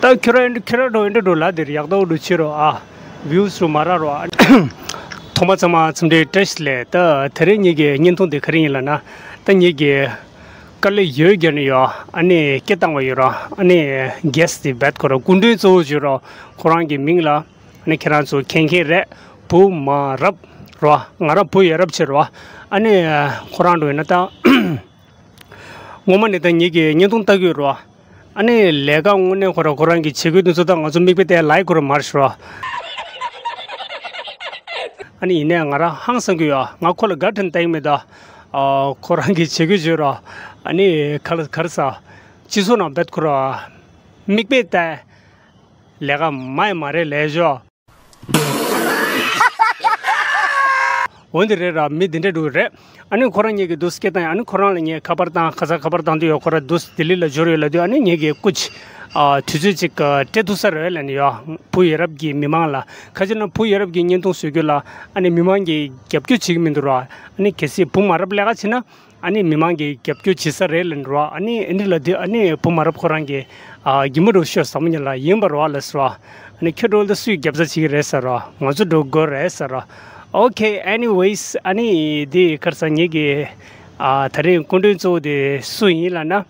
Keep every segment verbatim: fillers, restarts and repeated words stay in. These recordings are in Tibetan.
ད་ཁྱོད་རང་ཁྱོད་རང་འགྲོ་འདྲ་འགྲོ་ལ་དེར་ཡག་ཏོག་འགྲོ་ཕྱིར་རོ་ཨ། ཝིའུ་སུ་མ་རག་རོ་ཨ། ཐོག་མ་ཚང་མ་འཚམས་འདྲི་བཀྲ་ཤིས་བདེ་ལེགས། ད་དེ་རིང་ངེད་ཀྱི་བརྙན་ཐུང་འདི་ག་རེ་ཡིན་ལབ་ན། ད་ངེད་ཀྱི་དཀའ་ལས་ཡོད་རྒྱུ་ནི་ཡོད། ཨ་ནི་སྐད་བཏང་བ་ཡོད་རོ། ཨ་ནི་གེ་སི་དེ་བེད་ཁོ་ར་སྐུ་མགྲོན་གཙོ་བོ་བྱོས་རོ། ཁོ་རང་གི་མིང་ལ་ཨ་ནི་ཁྱེད་རང་ཚོ་མཁྱེན་མཁན་རེད། བུ་མ་རབ་རོ། ང་རང་བུ་ཡ་རབས་ཆེ་རོ། ཨ་ནི་ཁོ་རང་འགྲོ་ཡིན་ན་ད། ངོ་མ་ནི་ད་ངེད་ཀྱི་བརྙན་ཐུང་ལྟ་གི་ཡོད་རོ། ཨ་ནི་ལས་ཀ་དངོས་གནས་ཁོ་ར་ཁོ་རང་གི་བྱེད་དགོས་དུས་ཚོད་ད་ང་ཚོ་མིག་དཔེ་བལྟས་ལའིག་ཁོ་ར་མར་ཤོར། ཨ་ནི་ཡིན་ནའི་ང་རང་ཧང་སང་གི་ཡོད། ང་ཁོ་ལ་དགའ་དྲན་བལྟ་གི་མེད་ད། ཨ་ཁོ་རང་གི་བྱེད་དགོས་བྱོས་རོ། ཨ་ནི་ག་ལ་ག་རེ་ཟ། སྤྱི་ཚོགས་ནང་བེད་ཁོ་ར་མིག་དཔེ་བལྟས། ལས་ཀ་མ་ཡི་མ་རེད་ལས་ཞོ། འོན་ཏེ་རེད་ར་མི་འདི་འདྲ་འདུག་རེད། ཨ་ནི་ཁོ་རང་ཉིད་ཀྱི་འདུག་སྐད་བཏང་ཡ། ཨ་ནི་ཁོ་རང་ལ་ངས་ཁ་པར་བཏང་ཁ་སང་ཁ་པར་བཏང་དུས་ཡོད། ཁོ་ར་འདུག་ལྡི་ལི་ལ་འབྱོར་ཡོད་ལབ་དུས་ཨ་ནི་ངེད་ཀྱི་སྐུ་མཁྱེན། ཨ་དུས་ཚོད་ཅིག་སྤྲད་ཐུབ་ས་རེད་ལབ་ནས་ཡོད། བུ་ཡ་རབས་ཀྱི་མི་མང་ལ་ཁ་ཅིག་ན་བུ་ཡ་རབས་ཀྱི་བརྙན་ཐུང་བཟོ་རྒྱུ་ལ་ཨ་ནི་མི་མང་གིས་རྒྱབ་སྐྱོར་བྱེད་ཀྱི་མི་འདུག་ར། ཨ་ནི་གལ་སྲིད་བུ་མ་རབས་ལས་ཀ་བྱེད་ན། ཨ་ནི་མི་མང་གིས་རྒྱབ་སྐྱོར་བྱེད་ས་རེད་ལབ་འགྲོ་བ། ཨ་ནི་ཨ་ནི་ལ་དུས་ཨ་ནི་བུ་མ་རབས་ཁོ་རང་གིས་ཨ་རྒྱུ་མ་རུ་ཤོད་ཟབ་མོ་ཉིད་ལ་ཡིན་པ་རེད་བ་ལ་ཟེར་བ། ཨ་ནི་ཁྱོད་འགྲོ་ལ་སུས་རྒྱབ་རྩ་བྱེད་ཀྱི་རེད་ཟེར་རོ། ང་ཚོ་འགྲོ་དགོས་རེད་ཟེར་རོ། Okay, anyways, ཨ་ནི་འདི་ཁར་ས་ངེད་ཀྱི་ཨ་ད་རེས་སྐུ་མགྲོན་གཙོ་བོ་དེ་སུ་ཡིན་ལབ་ན།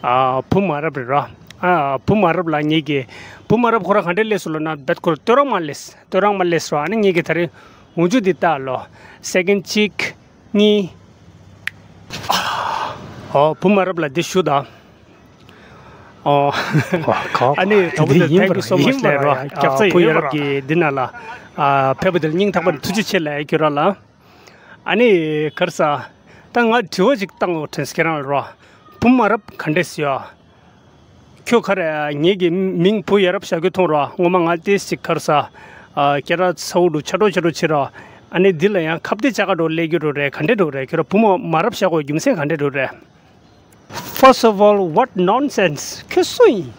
ཨ་བུ་མ་རབས་རེད་རོ། ཨ་བུ་མ་རབས་ལ་ངེད་ཀྱི་བུ་མ་རབས་ཁོ་རང་ག་འདྲས་སླེབས་སོང་ལབ་ན་བེད་ཁོ་ར་སྟོད་རང་མ་སླེབས་སྟོད་རང་མ་སླེབས་རོ། ཨ་ནི་ངེད་ཀྱི་ད་རེས་འུ་ཅུ་འདི་ལྟ་ལོ། སེ་ཀེན་གཅིག་གཉིས། ཨོ་བུ་མ་རབས་ལ་འདི་ཞུ་དང་། ཨོ་ཨ་ནི་དང་པོ་དེ་thank you so much ལབ་རོ། རྒྱབ་རྩ་བུ་ཡ་རབས་ཀྱི་འདི་ན་ལ་ཨ་ཕེབས་པ་དེར་སྙིང་ཐག་པ་ནས་ཐུགས་རྗེ་ཆེ་ལབ་ཡ་ཁྱོད་རང་ལ། ཨ་ནི་གར་ས། ད་ང་དྲི་བ་ཅིག་བཏང་འོ་དྲན་ཁྱེད་རང་ལ་རོ། བུ་མ་རབས་ག་འདྲས་ཡོད། ཁྱོད་ག་རེ་ངེད་ཀྱི་མིང་བུ་ཡ་རབས་བཞག་རྒྱུ་མཐོང་རོ། ངོ་མ་ང་ཏེས་ཅིག་གར་ས། ཨ་སྐད་གྲགས་ཚ་བོ་འདུག་ཆ་འགྲོ་ཆ་འགྲོ་ཆེ་རོ། ཨ་ནི་འདི་ལ་ཡང་ཁ་གཏད་བཅག་ག་འགྲོ་སླེབས་རྒྱུ་འགྲོ་རེད། ག་འདྲས་འགྲོ་རེད། ཁྱོད་ར་བུ་མ་མ་རབས་བཞག་དགོས་རྒྱུ་མཚན་ག་འདྲས་འགྲོ་རེད། First of all, what nonsense? ཁྱོད་སུ་ཡིན།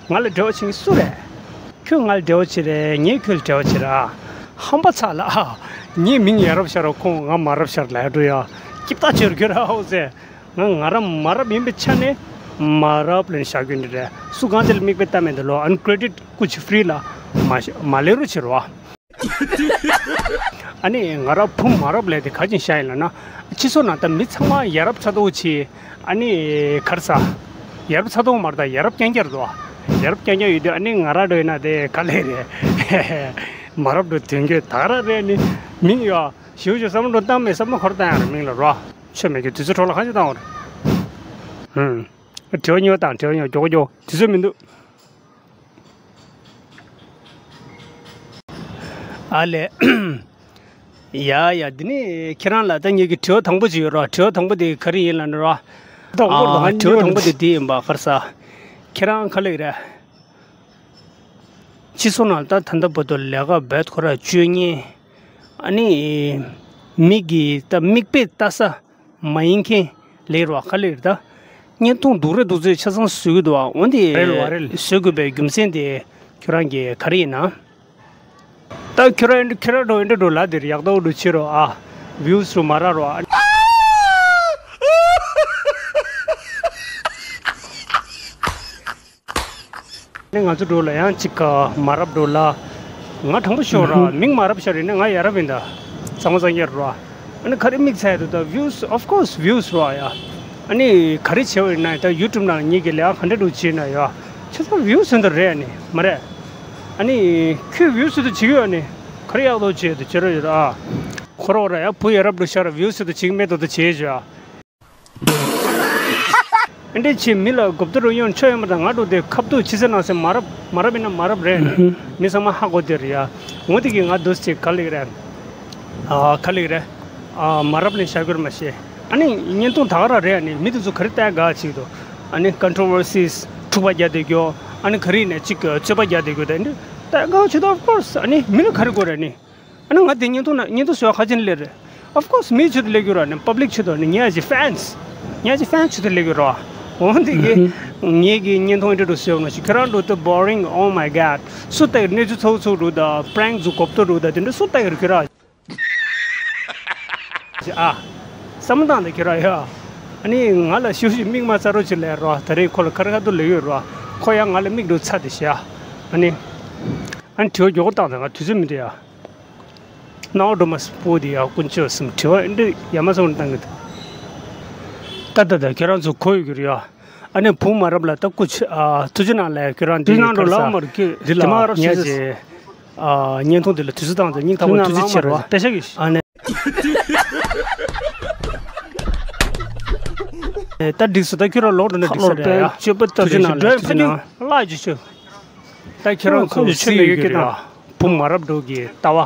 ང་ལ་འབྲེལ་བ་བྱེད་མཁན་སུ་རེད། ཁྱོད་ང་ལ་འབྲེལ་བ་བྱེད་རེད། ངས་ཁྱོད་ལ་འབྲེལ་བ་བྱེད་ར། ཧམ་པ་ཚ་ལ་ཨ། ངའི་མིང་ཡ་རབས་ཤར་ར་ཁོང་ང་མ་རབས་ཤར་ལ་འགྲོ་ཡ། སྐྱིད་ཐག་ཆོད་རྒྱུ་ར་ཨོ་ཟེ། ང་ང་རང་མ་རབས་ཡིན་པའི་ཆ་ནས་མ་རབས་ལེན་བཞག་རྒྱུ་འདི་རེད། སུ་གང་ཅི་ལ་མིག་དཔེ་ལྟ་མེད་འདི་ལོ། ཨན་ཀྲེ་ཌིཊ་ཀུ་ཅི་ཧྥི་རི་ལ་མ་མ་ལེན་རོགས་བྱེད་རོགས། ཨ་ནི་ང་རང་བུ་མ་རབས་ལས་དེ་ག་ཅིག་བཤད་ཡིན་ལབ་ན། སྤྱི་ཚོགས་ནང་ད་མི་ཚང་མ་ཡ་རབས་ཚ་ཏོག་ཆེ། ཨ་ནི་གར་ས། ཡ་རབས་ཚ་ཏོག་མ་རེད་ད་ཡ་རབས་རྐྱང་རྐྱང་རེད་དོ། ཡ་རབས་རྐྱང་རྐྱང་ཡོད་དུས་ཨ་ནི་ང་རང་འགྲོ་ཡིན་ན་དེ་ག་ལེ་རེད། མ་རབས་འགྲོ་དོན་གྱི་ད་ར་རེད་ནི། མིང་ཡོ། ཞིའུ་ཞིའུ་བསམ་བློ་འདང་མེད་བསམ་བློ་ཁོར་བཏང་ཡ་རེད་མིང་ལ་རོ། ཆོ་མེད་ཀྱི་དུས་ཚོད་འཕྲོ་ལ་གང་ཅི་བཏང་བ་རེད། ཧུམ། དྲི་བ་ཉོ་དང་དྲི་བ་ཉོ་མགྱོགས་མགྱོགས་དུས་ཚོད་མི་འདུག་ཨ་ལས། ཡ་ཡ་འདི་ནི་ཁྱེད་རང་ལ་ད་ངེད་ཀྱི་དྲི་བ་དང་པོ་ཅིག་ཡོད་རོགས། དྲི་བ་དང་པོ་དེ་ག་རེ་ཡིན་ལབ་ན་རོགས། ཨ་དྲི་བ་དང་པོ་དེ་འདི་ཡིན་པ་གར་ས། ཁྱེད་རང་ག་ལེ་རེད། སྤྱི་ཚོགས་ནང་ད་ད་ལྟ་བར་དུ་ལས་ཀ་བེད་ཁོ་ར་བཅོས་ཉེན། ཨ་ནི་མིག་གི་ད་མིག་དཔེ་ལྟ་ས་མ་ཡིན་མཁན་ལས་རོགས་ག་ལེ་རེད་ད། བརྙན་ཐུང་སྡུག་རེ་སྡུག་ཚེ་ཆ་ཚང་བཟོས་ཀྱི་འདུག་ཨ། འོན་ཏེ་རེད་རེད། བཟོ་དགོས་པའི་རྒྱུ་མཚན་དེ་ཁྱོད་རང་གིས་ག་རེ་ཡིན་ན། ད་ཁྱོད་རང་ཁྱོད་རང་འགྲོ་འདྲ་འགྲོ་ལ་དེར་ཡག་ཏོག་འགྲོ་ཕྱིར་རོ་ཨ། ཝིའུ་སུ་མ་རག་རོ་ཨ། ནི་ང་ཚོ་འགྲོ་ལ་ཡང་ཅིག་མ་རབས་འགྲོ་ལ། ང་དྲང་པོ་ཤོད་ར་མིང་མ་རབས་ཤར་ཡིན་ན་ང་ཡ་རབས་ཡིན་ད། གཙང་མ་གཙང་རྒྱལ་རོ། ཨ་ནི་ག་རེ་མིག་ཚ་ཡ་འདུག་ད་views, of course views རོ་ཡ། ཨ་ནི་ག་རེ་བྱེད་པ་ཡིན་ན་ད་YouTube ནང་ངེད་ཀྱི་ལས་ཀ་ག་འདྲ་འགྲོ་བྱེད་ན་ཡ། ཆ་ཚང་views ཟེར་འདུག་རེད་ཨ་ནི་མ་རེད། ཨ་ནི་ཁྱོད་views ཟེར་འདུག་བྱེད་ཀྱི་ཡོད་ཨ་ནི་ག་རེ་ཡག་ཐོག་བྱེད་འདུག་བྱེད་རོགས་ཡོད་ཨ། ཁོ་རོགས་ར་ཡ་བུ་ཡ་རབས་འགྲོ་ཤར་views ཟེར་འདུག་བྱེད་ཀྱི་མེད་དོ་ད་བྱེད་བྱོས་ཨ། ཨ་འདྲས་ཆེ་མི་ལ་གོ་བསྡུར་ཡོང་ཆོག་ཡོད་མ་རེད། ང་འགྲོ་དེ་ཁ་བཏུག་ཕྱི་གསལ་ནང་གསལ་མ་རབས་མ་རབས་ཡིན་ན་མ་རབས་རེད། མི་ཚང་མ་ཧ་གོ་དེ་རེད་ཡ། འོ་དེ་གི་ང་འདུག་ཅིག་ག་ལེགས་རེད། ཨ་ག་ལེགས་རེད། ཨ་མ་རབས་ལས་བྱ་རྒྱུར་མ་ཤེས། ཨ་ནི་བརྙན་ཐུང་ད་ག་རང་རེད། ཨ་ནི་མི་དེ་ཚོ་ག་རེ་ལྟ་དགའ་ཅིག་འདུག་ཨ་ནི་controversies འཁྲུག་པ་རྒྱག་བསྡད་རྒྱུ། ཨ་ནི་ག་རེ་ཡིན་ན་ཅིག་རྩོད་པ་རྒྱག་བསྡད་རྒྱུ་དེ་འདྲ་ལྟ་དགའ་ཅིག་འདུག of course ཨ་ནི་མི་ལ་ག་རེ་དགོས་རེད་ཨ་ནི། ཨ་ནི་ང་དེ་བརྙན་ཐུང་ན་བརྙན་ཐུང་བཟོ་བ་ཁ་ཅན་ལས་རེད། Of course མིའི་ཆེད་དུ་ལས་རྒྱུ་ར་ནི་public ཆེད་དུ་ནི་ངའི་ཨ་ཅེ་fans ངའི་ཨ་ཅེ་fans ཆེད་དུ་ལས་རྒྱུ་ར། འོན་ཏེ་གི་ངེད་ཀྱི་བརྙན་ཐུང་ཨེ་འདྲ་འདུག་ཟེར་བ་ཞིག་ཁྱོད་རང་འདུག་ཏུ་boring, oh my god སུ་ལྟ་གི་གནས་ཚུལ་ཚོགས་ཚོགས་འདུག་ད་prank ཚོ་གོབ་ཏོ་འདུག་ད་དེ་འདྲ་སུ་ལྟ་གི་ར་ཁྱོད་ར། ཨ། བསམ་བློ་བཏང་དང་ཁྱོད་ར་ཡ། ཨ་ནི་ང་ལ་ཤུ་ཤུ་མིག་མ་ཚ་རོགས་ཅིག་ལས་རོགས། ད་རེས་ཁོ་ལ་ཁ་ར་ཁ་ཐུག་ལས་ཡོད་རོགས། ཁོ་ཡང་ང་ལ་མིག་འདུག་ཚ་དེ་ཤ། ཨ་ནི། ཨ་ནི་དྲི་བ་མགྱོགས་པོ་བཏང་དང་། ང་དུས་ཚོད་མི་འདུག་ཡ། སྣང་བ་འགྲོ་མ་སྤོ་དེ་ཡ་དཀོན་མཆོག་གསུམ། དྲི་བ་འདི་ཡ་མ་སོང་བཏང་གི་འདུག་ད་ད་ད་ཁྱེད་རང་ཚོ་གོ་ཡོད་ཀྱི་རེད་ཡ། ཨ་ནི་བུ་མ་རབས་ལ་ད་སྐུ་ཆ་ཨ་ཐུགས་རྗེ་གནང་ལས་ཁྱོད་རང་འདི་ཐུགས་སྣང་འགྲོ་ལ་མར་ཁྱོད་འདི་ལ་ངས་ཀྱི་ཨ་བརྙན་ཐུང་འདི་ལ་དུས་ཚོད་བཏང་ཚེ་སྙིང་ཐག་པ་ཐུགས་རྗེ་ཆེ་རོགས། པེ་ཤག་གི་ཨ་ནི། ད་འགྲིག་སོང་། ད་ཁྱོད་རང་ལོག་འགྲོ་ན་འགྲིག་ས་རེད་ཡ། སྤྱོད་པ་ལྟ་ཐུགས་རྗེ་གནང་ལས་ཐུགས་རྗེ་གནང་། ལགས་ཀྱི་ཆོས། ད་ཁྱེད་རང་ཚོ་ཆོས་མེད་ཡོད་ཀྱི་རེད། བུ་མ་རབས་འགྲོ་གི་ལྟ་བ་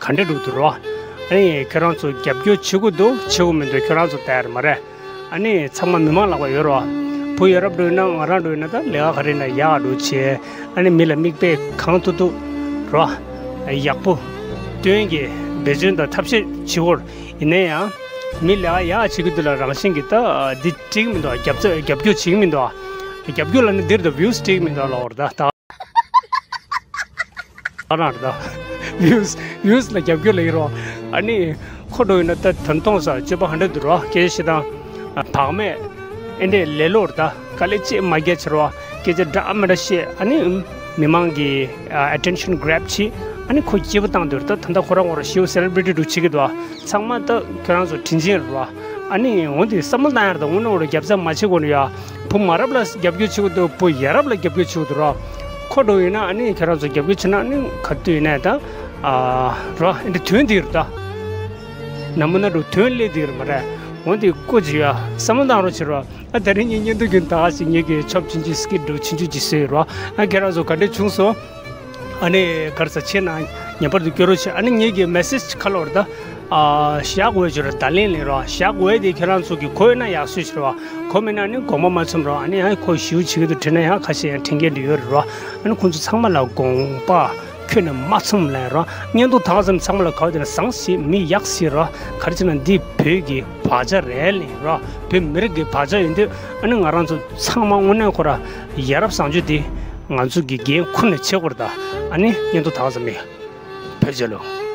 ག་འདྲ་འགྲོ་འདུག་རོ། ཨ་ནི་ཁྱེད་རང་ཚོ་རྒྱབ་སྐྱོར་བྱེད་དགོས་འདུག་བྱེད་དགོས་མི་འདུག་ཁྱེད་རང་ཚོ་ལྟ་ཡ་རེད་མ་རེད། ཨ་ནི་ཚང་མ་མི་མང་ལག་པ་ཡོད་རོ། བུ་ཡ་རབས་འགྲོ་ཡིན་ན་ང་རང་འགྲོ་ཡིན་ན་ད་ལས་ཀ་ག་རེ་ཡིན་ན་ཡག་འགྲོ་བྱེད། ཨ་ནི་མི་ལ་མིག་དཔེ་གང་ཐུབ་ཐུབ་རོ། ཡག་པོ་སྟོན་གྱི་འབད་བརྩོན་དང་ཐབས་ཤེས་བྱེད་དགོས། ཡིན་ན་ཡང་མི་ལས་ཀ་ཡག་བྱེད་ཀྱི་འདུག་ལ་རང་བཞིན་གྱི་ད་འདི་འགྲིག་མི་འདུག་རྒྱབ་རྒྱབ་སྐྱོར་བྱེད་ཀྱི་མི་འདུག་རྒྱབ་སྐྱོར་ལ་ནི་འདིར་ད་བིའུ་སི་འགྲིག་མི་འདུག་ལ་འོར་ད་ད། ཨ་རང་རེད་ད། བིའུ་སི་བིའུ་སི་ལ་རྒྱབ་སྐྱོར་ལ་ཡིན་རོ། ཨ་ནི་ཁོ་འགྲོ་ཡིན་ན་ད་དོན་མཐོང་ས་སྤྱོད་པ་ཧ་འདྲ་འདུག་རོ། སྐད་ཆ་བཤད་སྟངས་བག་མེད་ཨེ་འདྲས་ལེ་ལོ་རེད་ད། དཀའ་ལས་ཅིག་མ་རྒྱག་ཕྱིར་རོ། སྐད་ཆ་འདྲ་མི་འདྲ་བཤད། ཨ་ནི་མི་མང་གི་ཨ་ཨེ་ཊེན་ཤན་གྷ་རེབ་བྱེད། ཨ་ནི་ཁོ་སྐྱིད་པོ་བཏང་འདུག་རེད་ད། ད་ལྟ་ཁོ་རང་ཁོ་རང་ཤི་བོ་སེ་ལེ་བྷི་རི་ཊི་འདྲ་བྱེད་ཀྱི་འདུག་ཚང་མ་ད་ཁྱོད་རང་ཚོ་དྲིན་ཆེན་རེད་རོ། ཨ་ནི་འོ་འདི་བསམ་བློ་བཏང་ཡར་ད། འོ་ན་འོ་ར་རྒྱབ་རྩ་མ་བྱེད་དགོས་ནི་ཡ། བུ་མ་རབས་ལ་རྒྱབ་སྐྱོར་བྱེད་དགོས་འདུག་བུ་ཡ་རབས་ལ་རྒྱབ་སྐྱོར་བྱེད་དགོས་འདུག་རོ། ཁོ་འགྲོ་ཡིན་ན་ཨ་ནི་ཁྱེད་རང་ཚོ་རྒྱབ་སྐྱོར་བྱེད་ན་ཨ་ནི་ག་དུས་ཡིན་ན་ད་ཨ་རོ་ཨེ་འདི་དོན་འདི་རེད་ད། ན་མོ་ན་འགྲོ་དོན་སླེབས་འདི་རེད་མ་རེད། འོ་འདི་ཀོ་ཅི་ཡ་བསམ་བློ་བཏང་རོགས་བྱེད་རོ། ཨ་ད་རིང་ངས་བརྙན་ཐུང་གི་ད་ག་ཞིག་ངེད་ཀྱི་ཆོབ་ཆུང་ཆུང་སི་ཀིཊ་འགྲོ་ཆུང་ཆུང་ཅིག་བཟོས་རོ། ཨ་ཁྱེད་རང་ཚོ་ག་འདྲས་བྱུང་སོང་། ཨ་ནི་གར་ས་ཆེ་ན་ངེས་པར་དུ་སྐྱོ་རོགས་བྱེད། ཨ་ནི་ངེད་ཀྱི་མེ་སེ་ཇི་ཁ་ལོར་ད་ཨ་བཞག་འོས་བྱོས་ར། ད་ལན་ལན་རོ་བཞག་འོས་དེ་ཁྱེད་རང་ཚོ་གི་གོ་ཡོད་ན་ཡག་སུས་ཤི་རོ། གོ་མེད་ན་ནི་དགོངས་པ་མ་ཚོམ་རོ། ཨ་ནི་ཨ་ཁོ་ཞིའུ་བྱེད་ཀྱི་འདུག་དྲིས་ན་ཡང་ཁ་ཤས་ཡང་དྲན་མཁན་འདི་ཡོད་རེད་རོ། ཨ་ནི་ཁོང་ཚོ་ཚང་མ་ལ་དགོངས་པ་ཁྱོད་ནས་མ་ཚོམ་ལན་རོ། བརྙན་ཐུང་དག་ཙམ་ཚང་མ་ལ་གོ་དེ་ན་བཟང་ཞིག་མི་ཡག་ཞིག་རོ། ག་རེ་བྱས་ན་འདི་བོད་ཀྱི་བག་ཆགས་རེད་ལན་རོ། བོད་མི་རིགས་ཀྱི་བག་ཆགས་ཡིན་དུས་ཨ་ནི་ང་རང་ཚོ་ཚང་མ་དངོས་གནས་ཁོ་ར་ཡ་རབས་བཟང་སྤྱོད་འདི་ང་ཚོ་གི་འགན་ཁུར་ནས་བྱེད་དགོས་རེད་ད། ཨ་ནི་བརྙན་ཐུང་དག་ཙམ་མེད། བོད་རྒྱལ་ལོ།